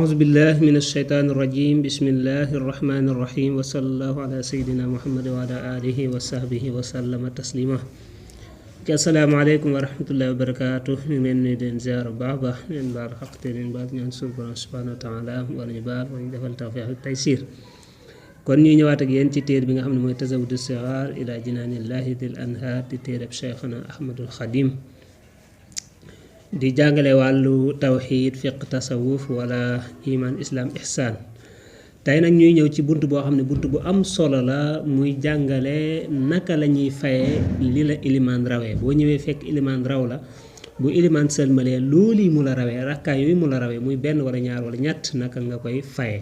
أعوذ بالله من الشيطان الرجيم بسم الله الرحمن الرحيم وصلى الله على سيدنا محمد وعلى آله وصحبه وسلم تسليما السلام عليكم ورحمة الله وبركاته من ندين زيار بابا من بار حق تنين بار ñaan suñu borom subhanahu wa ta'ala wala ñu baal wala ñu defal tawfiq ak taysir kon ñu ñëwaat ak yéen ci téere bi nga xam ne mooy tazawudu sigar ila jinaanillahi dil anhar di téereb cheikhna ahmadul xadim di jàngale wàllu tawxiid fiq tasawuf wala iman islam ihsan tey nag ñuy ñëw ci bunt boo xam ne bunt bu am solo la muy jàngale naka la ñuy faye li la ilimaan rawee boo ñëwee fekk ilimaan raw la bu ilimaan sëlmalee loolu mu la rawee rakkaa yooyu mu la rawee muy benn wala ñaar wala ñett naka nga koy faye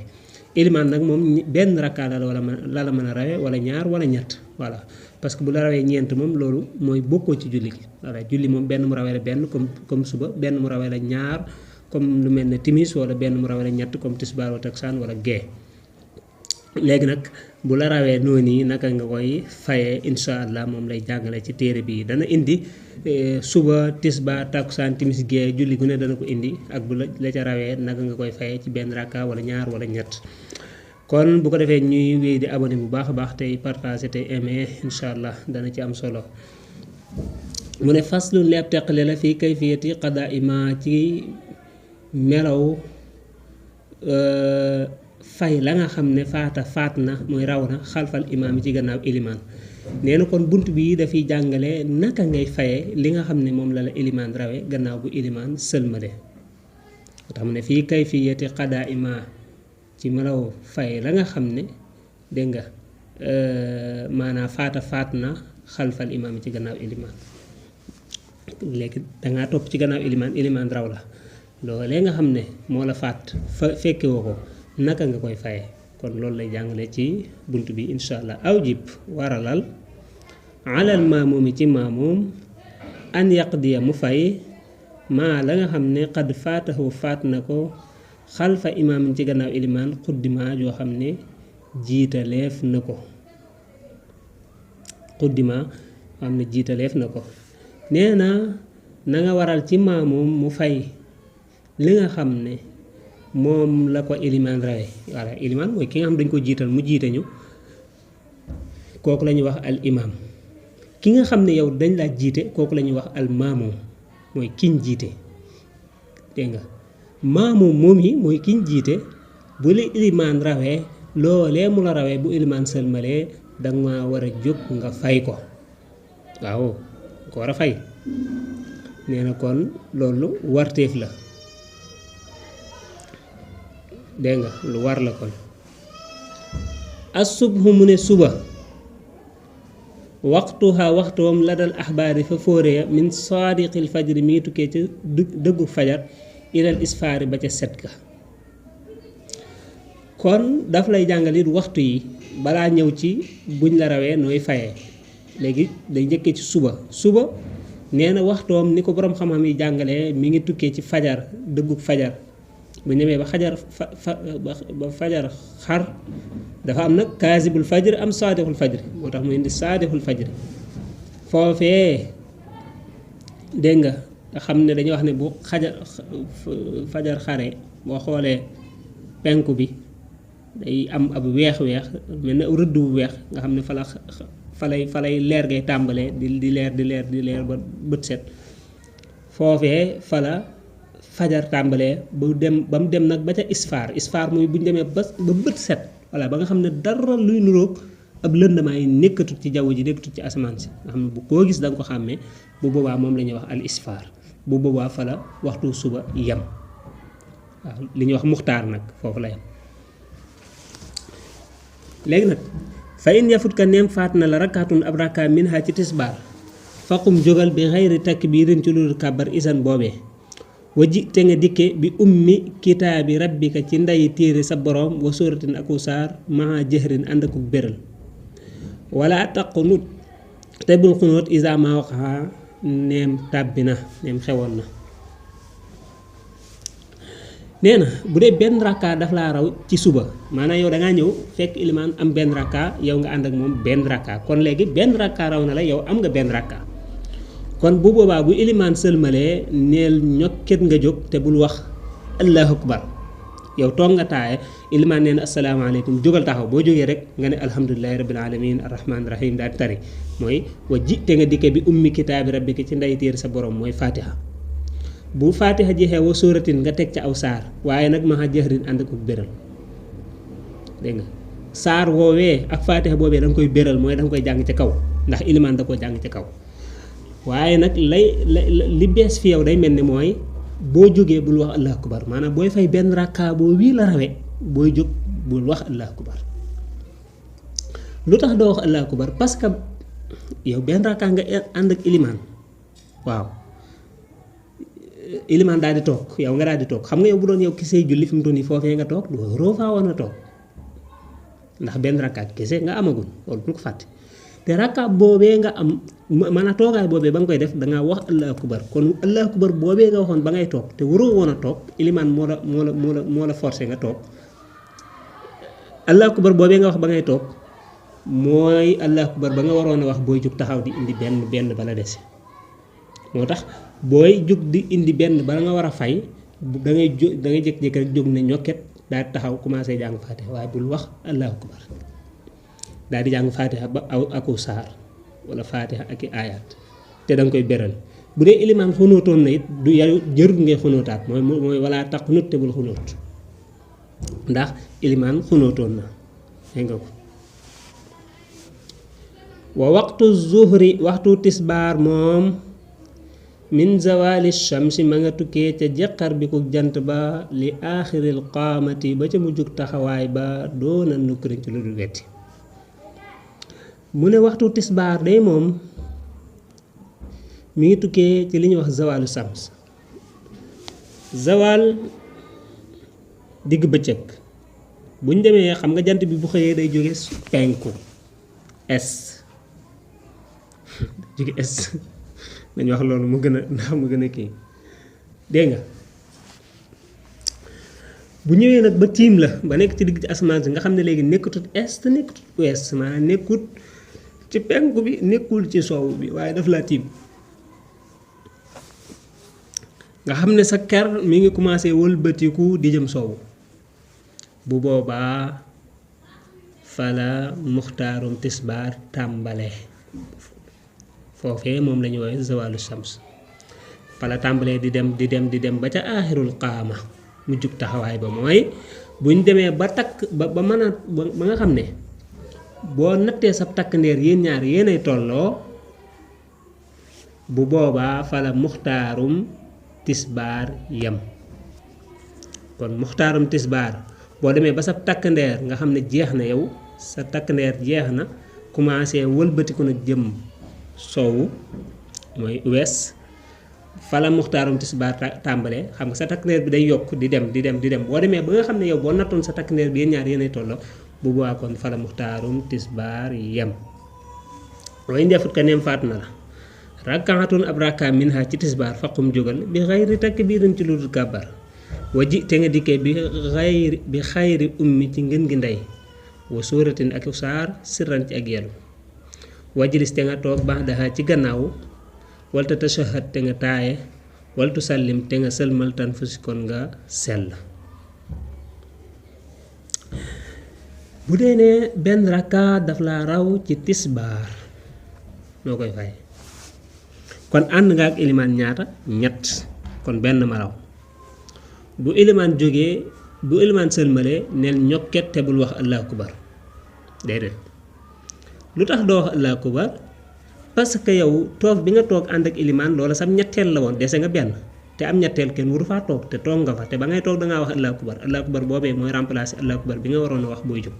ilimaan nag moom benn rakkaa la mën a rawee wala ñaar wala ñett voilà parce que bu la rawee ñeent moom loolu mooy bokkoo ci julli gi voilà julli moom benn mu rawee la benn comme suba benn mu rawee la ñaar comme lu mel ne timis wala benn mu rawee la ñett comme tisbaar wala taksaan wala gee léegi nag bu la rawee noonu yi naka nga koy fayee insha allah moom lay jàngale ci téere bi dana indi suba tisbaar taksaan timis gee julli gu ne dana ko indi ak bu la ca rawee naka nga koy fayee ci benn rakka wala ñaar wala ñett kon bu ko defee ñuy wéy di abonné bu baax a baax tey partagé tey aimé incha allah dana ci am solo mu ne faslun leeb teqale la fii kayfiyati qadaa ima ci melaw fay la nga xam ne faat na mooy raw na xalfal imaam yi ci gannaaw ilimaan nee na kon bunt bi dafiy jàngale naka ngay faye li nga xam ne moom la ilimaan rawe gannaaw bu ilimaan sëlmale tax mu ne fii kayfiyati qadaa ima ci melaw fay la nga xam ne dégg nga maanaam faat na xalfal imaam yi ci gannaaw ilimaan léegi dangaa topp ci gannaaw ilimaan raw la loolee nga xam ne moo la faat fekke woo ko naka nga koy faye kon loolu lay jàngale ci bunt bi insha allah aw jib waralal alal maamuumi ci maamuum an yaqdiya mu fay maa la nga xam ne xad faatahu faat na ko xalfa imaam ci gannaaw ilimaan xuddima yoo xam ne jiitaleef na ko xuddima xam ne jiitaleef na ko nee na nga waral ci maamoom mu fay li nga xam ne moom la ko ilimaan rawe voilà ilimaan mooy ki nga xam dañ ko jiital mu jiite ñu kooku la ñuy wax al imaam ki nga xam ne yow dañ laa jiite kooku la ñuy wax al maamoom mooy kiñ jiite dégg nga maamoom moom yi mooy kiñ jiite bu la ilimaan rawee loolee mu la rawee bu ilimaan sëlmalee danga war a jóg nga fay ko waaw ko war a fay nee na kon loolu warteef la dégg nga lu war la kon as-subhu mu ne suba waxtuwam la dal axbaari fa fóore ya min saadiqil fajri mi ngi tukkee ca dëggu fajar ilal isfaari ba ca set ka kon daf lay jàngalit waxtu yi balaa ñëw ci buñ la rawee nooy fayee léegi day njëkkee ci suba nee na waxtoom ni ko boroom xam-xam yi jàngalee mi ngi tukkee ci fajar dëggu fajar bu ñëwee ba ba fajar xar dafa am nag kaasibul fajr am saadixul fajr moo tax mu indi saadixul fajr foofee dégg nga xam ne dañuy wax ne bu fajar xare boo xoolee penku bi day am ab weex-weex mel na rëdd bu weex nga xam ne fa lay leer ngay tàmbalee di leer ba bët set foofee fala fajar tàmbalee ba mu dem nag ba ca isfaar muy bu ñu demee ba bët set voilà ba nga xam ne dara luy nuroog ab lëndamaay nekkatut ci jaww ji nekkatut ci asamaan si nga xam ne bu koo gis da nga ko xàmmee bu boobaa moom la ñuy wax al isfaar bu boobaa fa la waxtu suba yem waaw li ñuy wax muxtaar nag foofu la yem léegi nag fa in yafut ka neem faat na la rakkaatun ab rakkaa min ha ci tisbaar faqum jógal bi xayri takbiirin ci lu kàbbar isan boobee waji te nga dikke bi ummi kitaabi rabbika ci ndayi téere sa boroom wa suratin aku saar maa jëhrin ànd akuk béral wala taqunut te bul xunóot isa ma waxa neem tàbbi na neem xewoon na nee na bu dee benn rakka daf laa raw ci suba maanaam yow dangaa ñëw fekk ilimaan am benn rakka yow nga ànd ak moom benn rakka kon léegi benn rakka raw na la yow am nga benn rakka kon bu boobaa bu ilimaan sëlmalee neel ñokket nga jóg te bul wax allahu akbar yow toog nga taaye ilimaan nee na asalaamaaleykum jógal taxaw boo jógee rek nga ne alhamdulilahi rabbil alamin arrahman rahim daal di tari mooy wa te nga dikke bi ummi kitaabi rabbika ci ndey téere sa borom mooy fatiha bu fatiha jeexee wa sóoratin nga teg ca aw saar waaye nag maxa jahrin ànd ak béral dégg nga saar woowee ak fatiha boobee da nga koy béral mooy da nga koy jàng ca kaw ndax ilimaan da koo jàng ca kaw waaye nag li bees fi yow day mel ni mooy boo jógee bul wax allahu akbar maanaam booy fay benn rakka boo wii la rawe booy jóg bul wax allahu akbar lu tax doo wax allahu akbar parce que yow benn rakka nga ànd ak ilimaan waaw ilimaan daal di toog yow nga daal di toog xam nga yow bu doon yow kisey julli fi mu toll nii foofee nga toog doo roo faa woon a toog ndax benn rakka kese nga amagul loolu bul ko fàtte te rakka boobee nga am maanaam toogaay boobee ba nga koy def dangaa wax allahu akbar kon allahu akbar boobee nga waxoon ba ngay toog te waroo woon a toog ilimaan moo la forcé nga toog allahu akbar boobee nga wax ba ngay toog mooy allahu akbar ba nga waroon a wax booy jóg taxaw di indi benn bala dese moo tax booy jóg di indi benn bala nga war a fay da ngay jékki-jékki rek jóg ne ñokket daal di taxaw commencé jàng faatiha waaye bul wax allahu akbar daal di jàng faatiha ba aku saar wala faatiha ak i aayaat te da nga koy beral bu dee ilimaan xunóotoon na it du yaru jërut ngay xunóotaat mooy wala tax xunóot te bul xunóot ndax ilimaan xunóotoon na dégg nga ko wa waxtu zuhri waxtu tisbaar moom min zawali shamsi ma nga tukkee ca jeqar bi ku jant ba li aaxiril qaamati ba ca mujjug taxawaay ba doona nukkuriñ ci lu dul wetti mu ne waxtu tisbaar day moom mi ngi tukkee ci li ñuy wax zawalu shams zawal digg bëccëg bu ñu demee xam nga jant bi bu xëyee day jóge penku est jóge est dañu wax loolu mu gën a ndax mu gën a kii dégg nga bu ñëwee nag ba tiim la ba nekk ci digg ci asamaan si nga xam ne léegi nekkutut est nekkutut ouest maanaam nekkut ci penku bi nekkul ci soowu bi waaye daf laa tiim nga xam ne sa ker mi ngi commencé wëlbatiku di jëm soowu bu boobaa fala muxtaarum tisbaar tàmbale foofee moom la ñu woowee zawalu shams fala tàmbalee di dem ba ca aaxirul qaama mu jug taxawaay ba mooy buñ demee ba takk ba mën a ba nga xam ne boo nattee sa takk ndeer yéen ñaar yéenay tolloo bu boobaa fala muxtaarum tisbaar yem kon muxtaarum tisbaar boo demee ba sa takk ndeer nga xam ne jeex na yow sa takk ndeer jeex na commencé wëlbatiku nag jëm soowu mooy ouest fala muxtaarum tisbaar tàmbalee xam nga sa takk ndeer bi day yokk di dem boo demee ba nga xam ne yow boo nattoon sa takk ndeer bi yéen ñaar yéenay tolloo bu boobaa kon fala muxtaarum tisbaar yem way ndefut ka neem faat na la rakkaatun ab rakkaam min ha ci tisbaar faqum jógal bi xayri takbiirin ci lu dul kàbbar waji te nga dikkee bi xayri ummi ci ngën gi ndey wa sóoratin ak saar sirran ci ak yelu wajlis te nga toog baxdaha ci gannaaw walta tashahad te nga taaye waltu sallim te nga sëlmal tan fu si kon nga sell bu dee ne benn rakka daf la raw ci tisbaar noo koy fay kon ànd nga ak ilimaan ñaata ñett kon benn ma raw bu ilimaan jógee bu ilimaan sëlmalee neel ñokket te bul wax allahu akbar déedéet lu tax doo wax allahu akbar parce que yow toog bi nga toog ànd ak ilimaan loola sam ñetteel la woon dese nga benn te am ñetteel kenn waru faa toog te toog nga fa te ba ngay toog dangaa wax allahu akbar boobee mooy remplacer allahu akbar bi nga waroon a wax booy jóg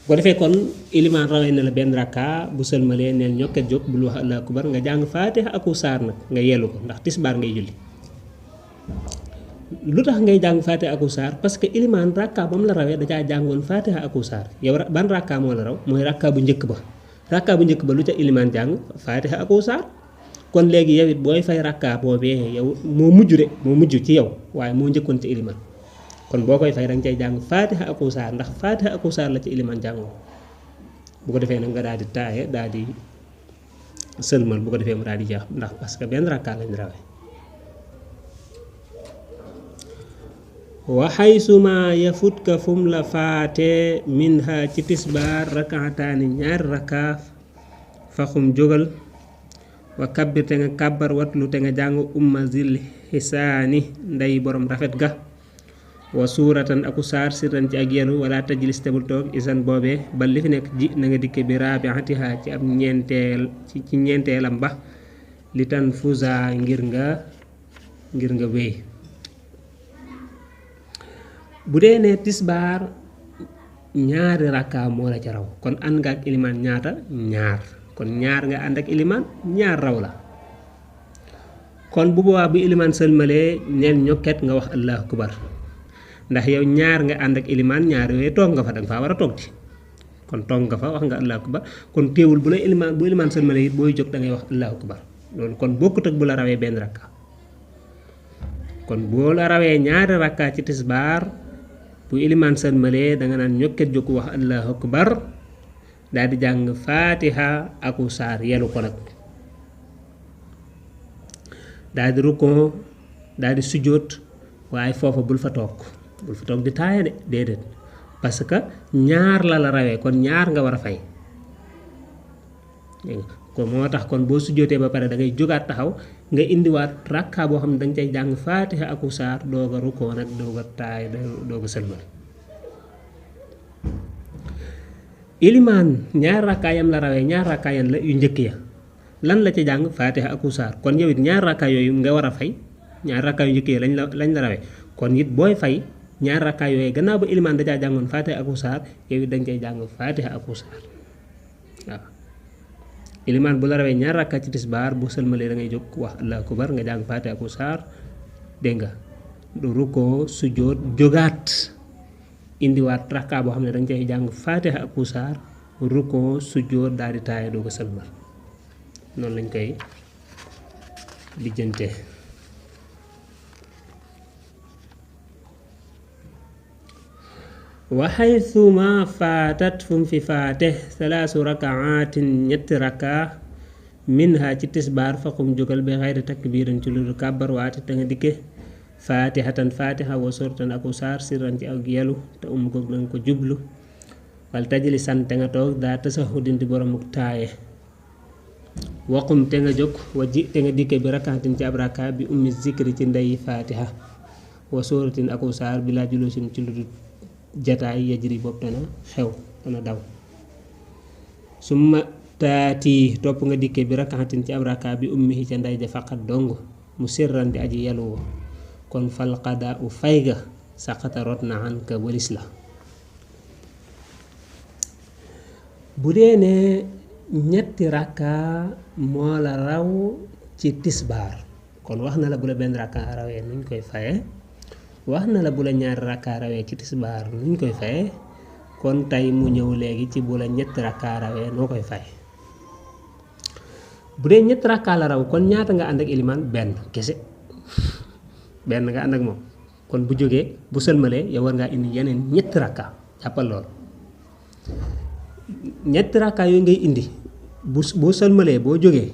bu ko defee kon ilimaan rawee na la benn rakka bu sëlmalee neel ñokket jóg bul wax allahu akbar nga jàng faatiha aku saar nag nga yellu ko ndax tisbaar ngay julli lu tax ngay jàng faatiha aku saar parce que ilimaan rakka ba mu la rawee da caa jàngoon faatiha aku saar yow ban rakka moo la raw mooy rakka bu njëkk ba lu ca ilimaan jàng faatiha aku saar kon léegi yow it booy fay rakka boobee yow moo mujj ci yow waaye moo njëkkoon ci ilimaan kon boo koy fay danga cay jàng faatiha aku saar ndax faatiha aku saar la ci ilimaan jàngoo bu ko defee nag nga daal di taaye daal di sëlmal bu ko defee mu daal di jeex ndax parce que benn rakka lañ rawee wa haysuma yafutka fum la faate minha ci tisbaar rakaataani ñaari raka faxum jógal wa kabbir te nga kàbbar watlu te nga jàng umma zil xisaani nday borom rafet ga wa suuratan aku saar sirran ci ak yelu wala tajlis tebul toog isan boobee ba li fi nekk ji na nga dikke bi raabiatiha ci ab ci ñeenteelam ba li tan fusa ngir nga wéy bu dee ne tisbaar ñaari rakka moo la ca raw kon ànd nga ak ilimaan ñaata ñaar kon ñaar nga ànd ak ilimaan ñaar raw la kon bu boobaa bu ilimaan sëlmalee neel ñokket nga wax allahu akbar ndax yow ñaar nga ànd ak ilimaan ñaar yooyu toog nga fa danga faa war a toog ci kon toog nga fa wax nga allahu akbar kon téewul bu ilimaan sëlmalee it booy jóg da ngay wax allahu akbar loolu kon bokkut ak bu la rawee benn rakka kon boo la rawee ñaari rakka ci tisbaar bu ilimaan sëlmalee da nga naan ñokket jóg wax allahu akbar daal di jàng faatiha aku saar yelu ko nag daal di rukkoo daal di sujjóot waaye foofa bul fa toog di taaya de déedéet parce que ñaar la rawee kon ñaar nga war a fay kon moo tax kon boo sujjóotee ba pare da ngay jógaat taxaw nga indiwaat rakka boo xam ne danga cay jàng faatiha aku saar doog a rukkoo nag doog a taaya doog a sëlmal ilimaan ñaar rakkaayam la rawee ñaar rakkaayam la yu njëkk ya lan la ca jàng faatiha aku saar kon yow it ñaar rakkaay yooyu nga war a fay ñaar rakkaay yu njëkk ya lañ la rawee kon it booy fay ñaar rakkaay yooyu gannaaw ba ilimaan da caa jàngoon faatiha aku saar yow it dañ cay jàng faatiha aku saar waaw ilimaan bu la rawee ñaar rakkaay ci tisbaar bu sëlmalee da ngay jóg wax allahu akbar nga jàng faatiha aku saar dégg nga du rukkoo sujjóot jógaat indiwaat rakka boo xam ne dañ cay jàng faatiha ak saar rukkoo sujjóot daal di taaya doo ko sëlmal noonu lañ koy lijjante wa haythuma faatat fu mu fi faate salaasu rakaatin ñetti rakka minha ci tisbaar faqum jógal bi xayri takbiiran ci lu kàbbar waate te nga dikke faatihatan faatiha wa suratan aku saar sirran ci ak yelu te ko nanga ko jublu wal tajli sante nga toog daa tasahudin di boromuk taaye waqum te nga jóg wa ji te nga dikke bi rakaatin ci ab rakka bi ummi zikri ci ndey faatiha wa suratin aku saar bi laa julusin ci lu jataay yajri bopp dana xew dana daw summa taati topp nga dikke bi rakaatin ci ab rakka bi ummi ca ndey ja faqat dong mu sirran di aji yelu kon fal qadaa u fay ga saqata rot na an ka walis la bu dee ne ñetti rakka moo la raw ci tisbaar kon wax na la bu la benn rakka rawee nuñ koy faye wax na la bu la ñaari rakka rawee ci tisbaar nuñ koy faye kon tey mu ñëw léegi ci bu la ñetti rakka rawee noo koy faye bu dee ñetti rakka la raw kon ñaata nga ànd ak ilimaan benn kese benn nga ànd ak moom kon bu jógee bu sëlmalee yow war ngaa indi yeneen ñetti rakka jàppal lool ñetti rakka yooyu ngay indi boo sëlmalee boo jógee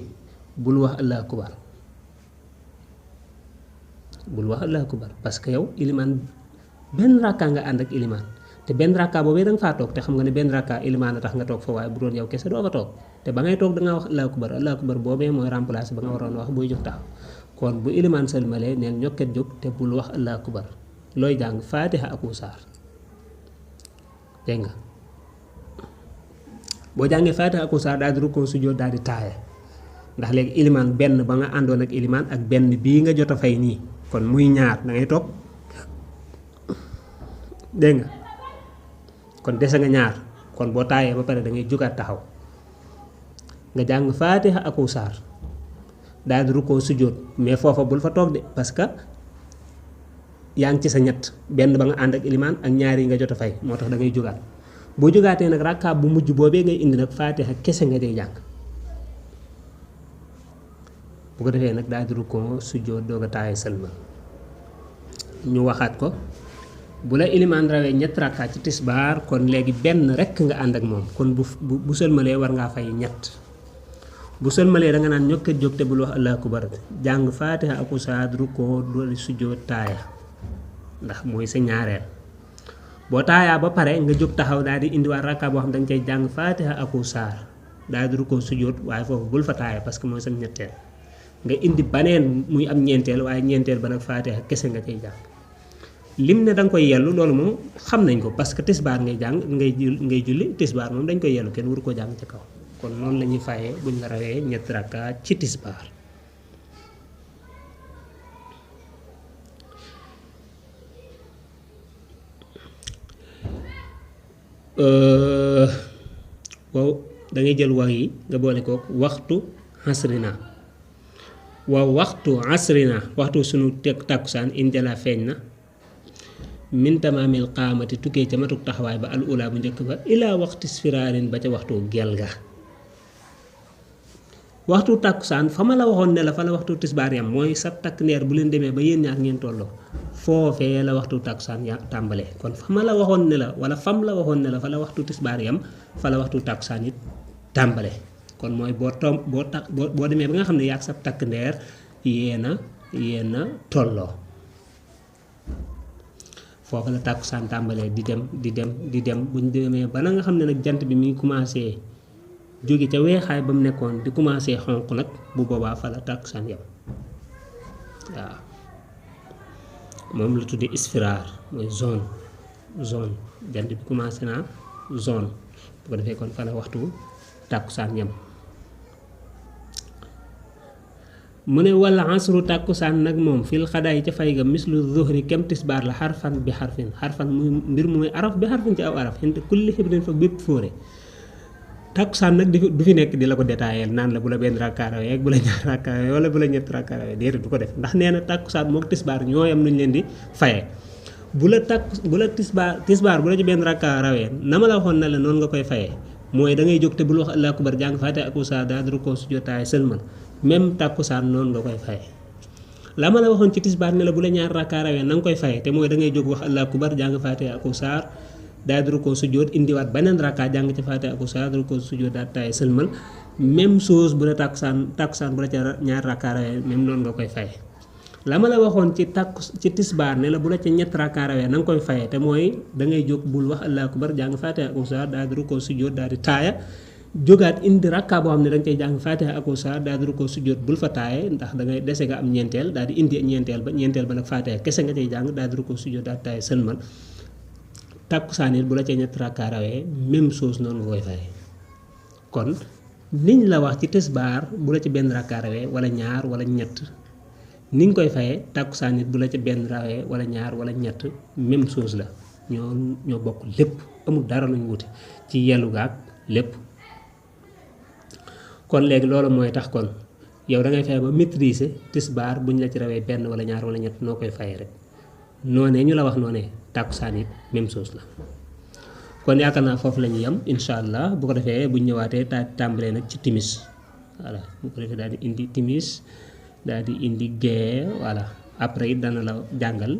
bul wax allahu akbar parce que yow ilimaan benn rakka nga ànd ak ilimaan te benn rakka boobee da nga faa toog te xam nga ne benn rakka ilimaan a tax nga toog fa waaye bu doon yow kese doo fa toog te ba ngay toog da ngaa wax allahu akbar boobee mooy remplacer ba nga waroon wax booy jóg taxaw kon bu ilimaan sëlmalee neen ñokket jóg te bul wax allahu akbar looy jàng faatiha ak saar dégg nga boo jàngee faatiha ak saar daal di rukkoo sujjóot daal di taaya ndax léegi ilimaan benn ba nga àndoon ak ilimaan ak benn bii nga jot a fay nii kon muy ñaar da ngay toog dégg nga kon dese nga ñaar kon boo taayee ba pare da ngay jógaat taxaw nga jàng faatiha ak saar daal di rukkoo sujjóot mais foofa bul fa toog de parce que yaa ngi ci sa ñett benn ba nga ànd ak ilimaan ak ñaar yi nga jot a fay moo tax da ngay jógaat boo jógaatee nag rakka bu mujj boobee ngay indi nag faatiha kese nga day jàng bu ko defee nag daal di rukkoo sujjóot doog a taaya sëlmal ñu waxaat ko bu la ilimaan rawee ñett rakka ci tisbaar kon léegi benn rekk nga ànd ak moom kon bu sëlmalee war ngaa fay ñett bu sëlmalee da nga naan ñokket jóg te bul wax allahu akbar jàng faatiha ak saar rukkoo dooli sujjóot taaya ndax mooy sa ñaareel boo taayaa ba pare nga jóg taxaw daal di indiwaat rakka boo xam da nga cay jàng faatiha aku saar daal di rukkoo sujjóot waaye foofu bul fa taaya parce que mooy sa ñetteel nga indi baneen muy am ñeenteel waaye ñeenteel ba nag faatiha kese nga cay jàng lim ne da nga koy yellu loolu moom xam nañ ko parce que tisbaar ngay jàng ngay julli tisbaar moom dañ koy yellu kenn waru koo jàng ci kaw kon noonu la ñuy fayee buñ la rawee ñetti rakka ci tisbaar waaw da ngay jël wax yi nga boole kook waxtu asrina waaw waxtu asrina waxtu sunu tàkkusaan injala feeñ na min tamaamil qaamati tukkee ca matuk taxawaay ba al ula bu njëkk ba ilaa waxtu sfiraarin ba ca waxtu gel ga waxtu tàkkusaan fa ma la waxoon ne la fa la waxtu tisbaar yam mooy sa takk ndeer bu leen demee ba yéen ñaar ngeen tolloo foofee la waxtu tàkkusaan ya tàmbalee kon fa ma la waxoon ne la wala fam la waxoon ne la fa la waxtu tisbaar yam fa la waxtu tàkkusaan it tàmbalee kon mooy boo demee ba nga xam ne yaag sa takk ndeer yéena tolloo foofu la tàkkusaan tàmbalee di dem bu ñu demee ba na nga xam ne nag jant bi mi ngi commencé jóge ca weexaay ba mu nekkoon di commencé xonq nag bu boobaa fa la tàkkusaan yam waaw moom la tuddee isfiraar mooy zone jant bi commencé naa zone bu ko defee kon fa la waxtu tàkkusaan yam mu ne wala ansru tàkkusaan nag moom fil xadaay ca fay ga mislu zuhri kem tisbaar la xarfan bi xarfan muy mbir muy araf bi xarfin ci aw araf xinte kulli xibrin fa bépp fóore tàkkusaan nag du fi nekk di la ko détaillé naan la bu la benn rakkaa rawee ak bu la ñaar rakkaa rawee wala bu la ñett rakkaa rawee déedéet du ko def ndax nee na tàkkusaan mook tisbaar ñooyam nuñ leen di fayee bu la tisbaar bu la ci benn rakkaa rawee na ma la waxoon ne la noonu nga koy fayee mooy da ngay jóg te bul wax Allaahu akbar jàng faatiha ak saar daal di rukkoo sujjóot taay sëlmal même tàkkusaan noonu nga koy fayee la ma la waxoon ci tisbaar ne la bu la ñaar rakkaa rawee na nga koy fayee te mooy da ngay jóg wax Allaahu akbar jàng faatiha ak saar daal di rukkoo sujjóot indiwaat beneen rakkaa jàng ci faatiha ak saar rukkoo sujjóot daal taay sëlmal même chose bu la tàkkusaan bu la ca ñaar rakkaa rawee même noonu nga koy fayee la ma la waxoon ci tisbaar ne la bu la ca ñett rakkaa rawee na nga koy fayee te mooy da ngay jóg bul wax Allaahu akbar jàng faatiha ak saar daal di rukkoo sujjóot daal di taaya jógaat indi rakkaa boo xam ne da nga cay jàng faatiha ak saar daal di rukkoo sujjóot bul fa taaye ndax da ngay dese nga am ñeenteel daal di indi ñeenteel ba nag faatiha kese nga cay jàng daal di rukkoo sujjóot daal di taaya sëlmal tàkkusaan it bu la ca ñett rakkaa rawee même chose noonu nga koy fayee kon niñ la wax ci tisbaar bu la ci benn rakkaa rawee wala ñaar wala ñett ni nga koy fayee tàkkusaan it bu la ca benn rawee wala ñaar wala ñett même chose la ñoo bokk lépp amul dara luñ wute ci yellu gaag lépp kon léegi loolu mooy tax kon yow da ngay fexe ba maîtriser tisbaar buñ la ci rawee benn wala ñaar wala ñett noo koy fayee rek noonee ñu la wax noonee tàkkusaan it même chose la kon yaakaar naa foofu la ñuy yem incha allah bu ko defee bu ñu ñëwaatee tàmbalee nag ci timis voilà bu ko defee daal di indi timis daal di indi gée voilà après it dana la jàngal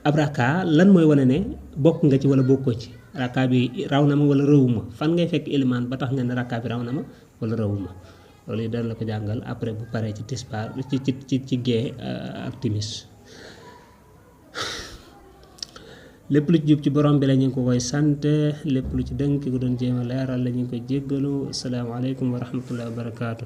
ab rakka lan mooy wane ne bokk nga ci wala bokkoo ci rakka bi raw na ma wala rëwuma fan ngay fekk élément ba tax nga ne rakka bi raw na ma wala rëwuma loolu it dana la ko jàngal après bu paree ci tisbaar ci gée ak timis lépp lu ci jub ci borom bi la ñu ngi ko koy sant lépp lu ci dënk ki ko doon jéem a leeral la ñu ngi koy jéggalu asalaamaaleykum wa rahmatullahi wa barakaatu.